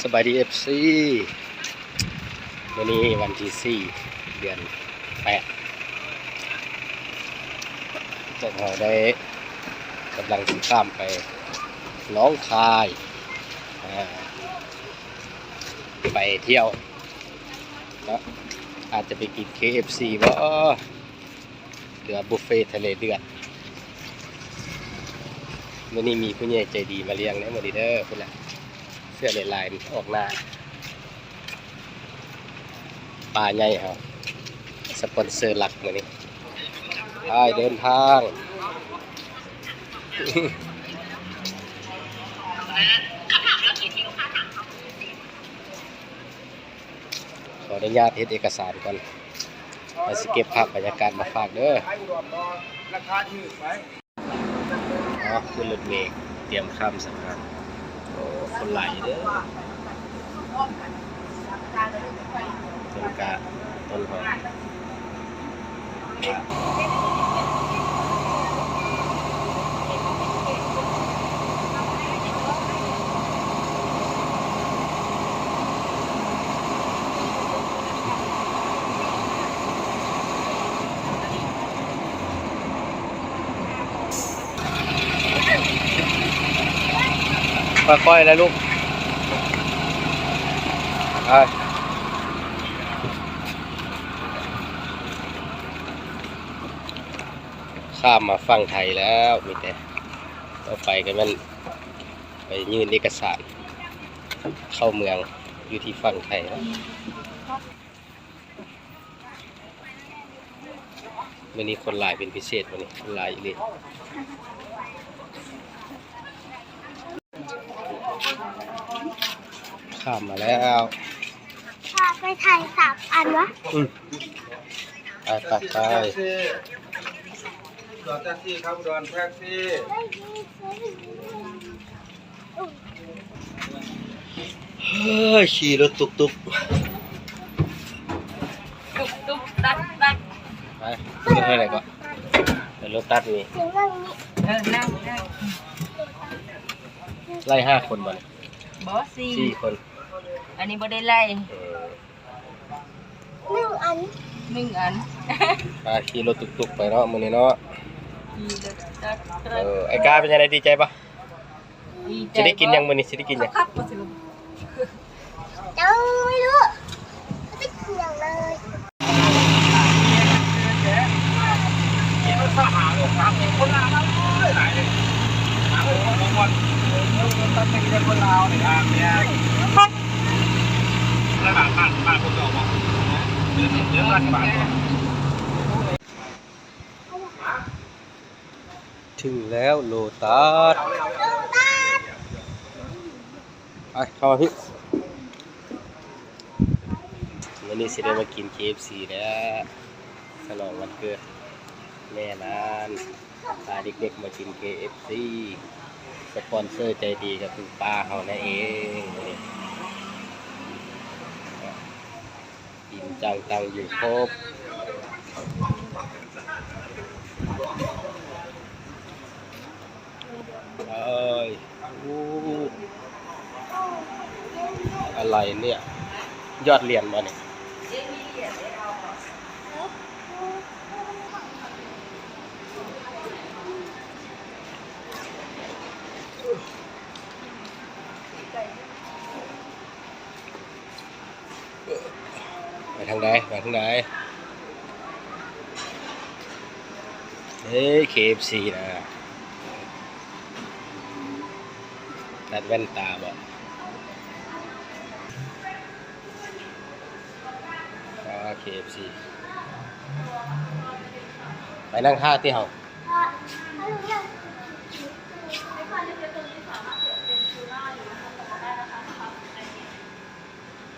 ສະບາຍດີ ເອັຟຊີ ມື້ນີ້ວັນທີສີ່ ເດືອນແປດ ພວກເຮົາໄດ້ກຳລັງຊິຂ້າມໄປໜອງຄາຍ ອາ ໄປທ່ຽວເນາະ ອາດຈະໄປກິນ ເຄເອັຟຊີ ບໍ ຫຼືວ່າບຸບເຟທະເລເດືອດ. ມື້ນີ້ມີຜູ້ໃຫຍ່ໃຈດີມາລ້ຽງເດີ ມື້ນີ້ເດີ ພຸ້ນລະ ເສື້ອລາຍໆ ອອກໜ້າ ປາໃຫຍ່ເຮົາ ສະປອນເຊີຫຼັກມື້ນີ້ ໄປເດີນທາງ. ຂໍອະນຸຍາດເຮັດເອກະສານກ່ອນ ແລ້ວຊິເກັບພາບບັນຍາກາດມາຝາກເດີ. ເນາະ ຂຶ້ນລົດເມ ຕຽມຂ້າມສະພານ. ໂອ້ ຄົນຫຼາຍຢູ່ເດີ ເພິ່ນກະຕົ້ນຫອມ. ຄ່ອຍໆ ນະລູກ ໄປ. ຂ້າມມາຝັ່ງໄທແລ້ວ ມີແຕ່ຕໍ່ໄປກໍແມ່ນໄປຍື່ນເອກະສານເຂົ້າເມືອງຢູ່ທີ່ຝັ່ງໄທແລ້ວ. ມື້ນີ້ຄົນຫຼາຍເປັນພິເສດ ມື້ນີ້ຄົນຫຼາຍອີ່ຫຼີ. ຂ້າມມາແລ້ວ ພາໄປຖ່າຍສາມອັນວະ. ອືມ ໄປໆໆ ອຸດອນແທັກຊີ ຂັບອຸດອນແທັກຊີ. ເຮີ້ຍ ຂີ່ລົດຕຸກໆ ຕຸກໆ ຕັດໆ ໄປ ລົດເທົ່າໃດເກາະ? ເປັນລົດຕັດນີ້ ເອີ ນັ່ງ ນັ່ງ ໄລ່ຫ້າຄົນບໍ່ນີ້? ບໍ່ ສີ່ ສີ່ຄົນ ອັນນີ້ບໍ່ໄດ້ໄລ່ ເອີ ໜຶ່ງອັນ ໜຶ່ງອັນ. ອ່າ ຂີ່ລົດຕຸກໆ ໄປເນາະ ມື້ນີ້ເນາະ ຂີ່ລົດຕັດ ເອີ ໄອ້ກາເປັນຈັ່ງໃດ ດີໃຈບໍ່? ດີໃຈ. ຊິໄດ້ກິນຫຍັງມື້ນີ້ ຊິໄດ້ກິນຫຍັງ? ຄັກບໍ່ຊິລູກ? ຍັງບໍ່ຮູ້ ບໍ່ໄດ້ກິນຫຍັງເລີຍ. ເຖິງແລ້ວໂລຕັສ ໄປ ເຂົ້າມາພີ້. ມື້ນີ້ຊິໄດ້ມາກິນ ເຄເອັຟຊີ ແລ້ວ ສະຫຼອງວັນເກີດແມ່ຫຼານ ພາເດັກໆ ມາກິນ ເຄເອັຟຊີ ສະປອນເຊີໃຈດີກໍຄືປ້າເຮົານັ້ນເອງ. ກິນຈັງຕັງຢູ່ຄົບ ເອີຍ ໂອ້ ອະໄລເນຍ ຍອດລຽນບໍ່ນີ້? ໄປທາງໃດ? ໄປທາງໃດ? ເອີ ເຄເອັຟຊີນະ ຕັດແວ່ນຕາບໍ? ອ່າ ເຄເອັຟຊີ ໄປນັ່ງຖ້າຕິເຮົາ.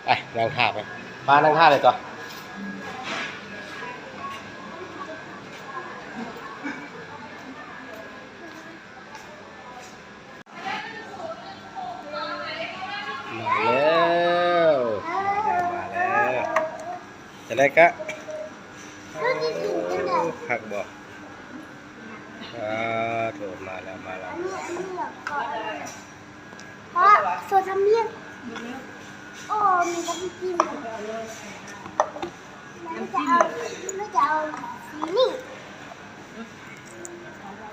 ໄປ ນັ່ງຖ້າໄປ ປ້ານັ່ງຖ້າເລີຍຕົວະ. ມາແລ້ວ ມາແລ້ວ ມາແລ້ວ ຈັ່ງໃດກະ? ໂອ້ ຄັກບໍ່? ສາທຸ ມາແລ້ວ ມາແລ້ວ ພໍ່ ໂຊທຳມຽງ. ມີນ້ຳຈິ້ມ ແລ້ວຈະເອົາ ແລ້ວຈະເອົາສີນີ້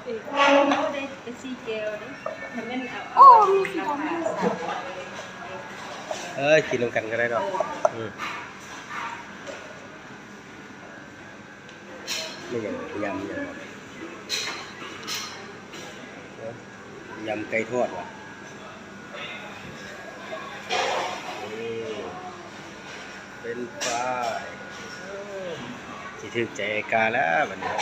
ເອີ ເອົາໄດ້ເປັນສີແກ້ວເດ້ ຖ້າແມ່ນເອົາ ໂອ້ ມີສີດຳ ເອີ ກິນນຳກັນກໍໄດ້ດອກ ເອີ ອືມ. ແມ່ນຫຍັງ? ຍຳຫຍັງ? ເອີ ຍຳໄກ່ທອດຫວາ? ເອີ ເປັນຝາຍ ຊິຖືກໃຈອ້າຍກາແລ້ວບັດນີ້.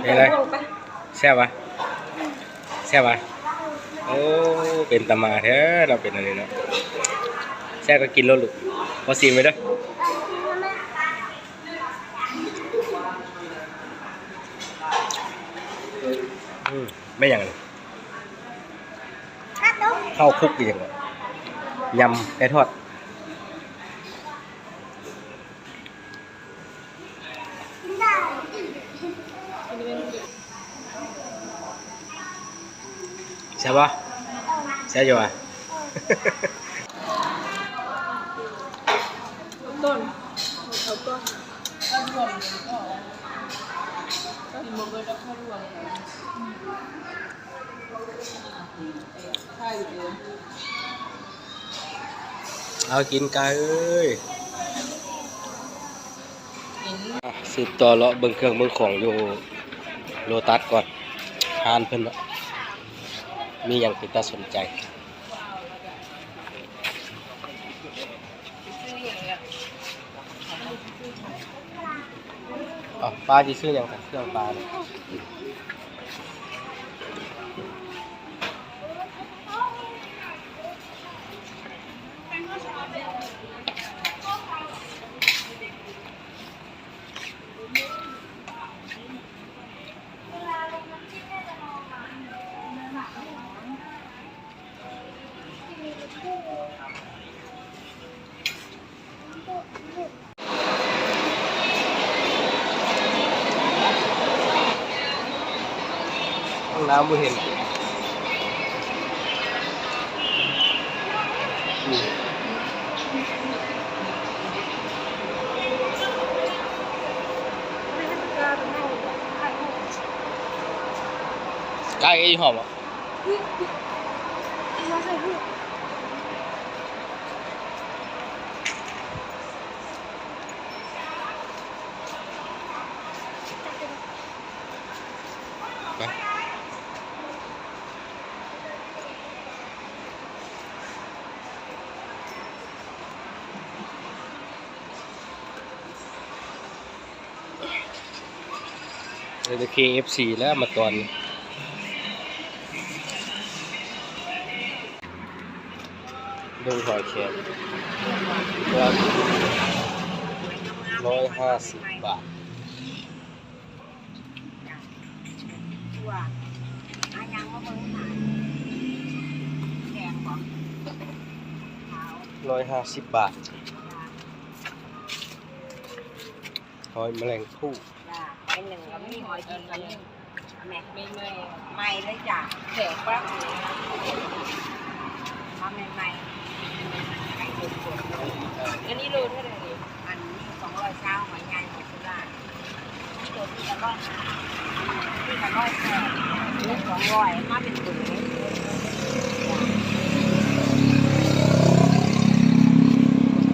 ເປັນໄງ? ແຊບຫວາ? ແຊບຫວາ? ໂອ້ ເປັນຕາມາແທ້ເນາະ ເປັນອັນນີ້ເນາະ ແຊບກໍກິນໂລດລູກ ຂໍຊີມໄວ້ເດີ ອືມ ແມ່ນຫຍັງອັນນີ້? ເຂົ້າຄຸກອີ່ຫຍັງວະ? ຍຳໄກ່ທອດ. ແຊບບໍ່? ແຊບຢູ່ຫວາ? ເອົາຕົ້ນ ເອົາຕົ້ນ ເອົາລວມ ກິນບໍ່ເບິດແລ້ວຄ່ອຍລວມ. ເອົາ ກິນໄກ່ເອີຍ ອ່ະ ສືບຕໍ່ເລາະເບິ່ງເຄື່ອງເບິ່ງຂອງຢູ່ໂລຕັສກ່ອນ ຮ້ານເພິ່ນເນາະ ມີຫຍັງເປັນຕາສົນໃຈ. ອ້າວ ປ້າຊິຊື້ຫຍັງ? ເຄື່ອງປ້ານີ້ ຫ້ອງນ້ຳບໍ່ເຫັນ ກາຍອີ່ຫອມ. ໂອເຄ ເອັຟຊີ ແລ້ວມາຕອນ ເບິ່ງຫອຍແຄງ ຮ້ອຍຫ້າສິບບາດ. ຖົ່ວ ອາ ຍ່າງມາເບິ່ງຫາ ແດງບໍ່? ຂາວ ຮ້ອຍຫ້າສິບບາດ ຫອຍແມະແລງພູ້. ຈ້າ ໄປໜຶ່ງກໍມີ ຫອຍດິບກໍມີ ແມ່ ໃໝ່ໆ ໃໝ່ເລີຍຈ້າ ແຂກປັບເລີຍ ເອົາໃໝ່ໆ ໄກ່ສົດໆ ເລີຍ. ອັນນີ້ໂລເທົ່າໃດນີ້? ອັນນີ້ສອງຮ້ອຍຊາວ ຫອຍໃຫຍ່ ຫອຍສຸລາ ນີ້ໂລນີ້ກໍຮ້ອຍຫ້າ ນີ້ກໍຮ້ອຍແປດ ນີ້ສອງຮ້ອຍ ມາເປັນເບີເລີຍ. ອ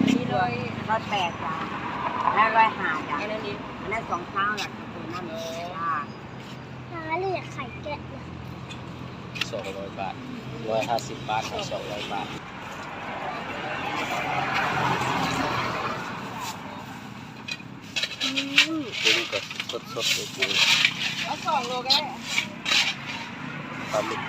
ັນນີ້ຮ້ອຍ ຮ້ອຍແປດ ຈ້າ ແລ້ວຮ້ອຍຫ້າ ຈ້າ ອັນນັ້ນນີ້ ອັນນັ້ນສອງຊາວລະ ໂຕນັ້ນ ເອີ ຈ້າ ຫາເລືອກໄຂ່ແກະນະ ສອງຮ້ອຍບາດ ຮ້ອຍຫ້າສິບບາດ ສອງຮ້ອຍບາດ. ອືມ ເປັນກໍສົດໆ ເລີຍ ເອົາສອງໂລກໍໄດ້ ປາໝຶກ.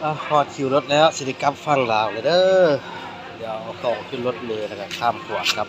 ອ່ະ ຮອດຄິວລົດແລ້ວ ຊິໄດ້ກັບຝັ່ງລາວແລ້ວເດີ. ດຽວເອົາຂອງຂຶ້ນລົດເມ ແລ້ວກໍຂ້າມຂົວກັບ.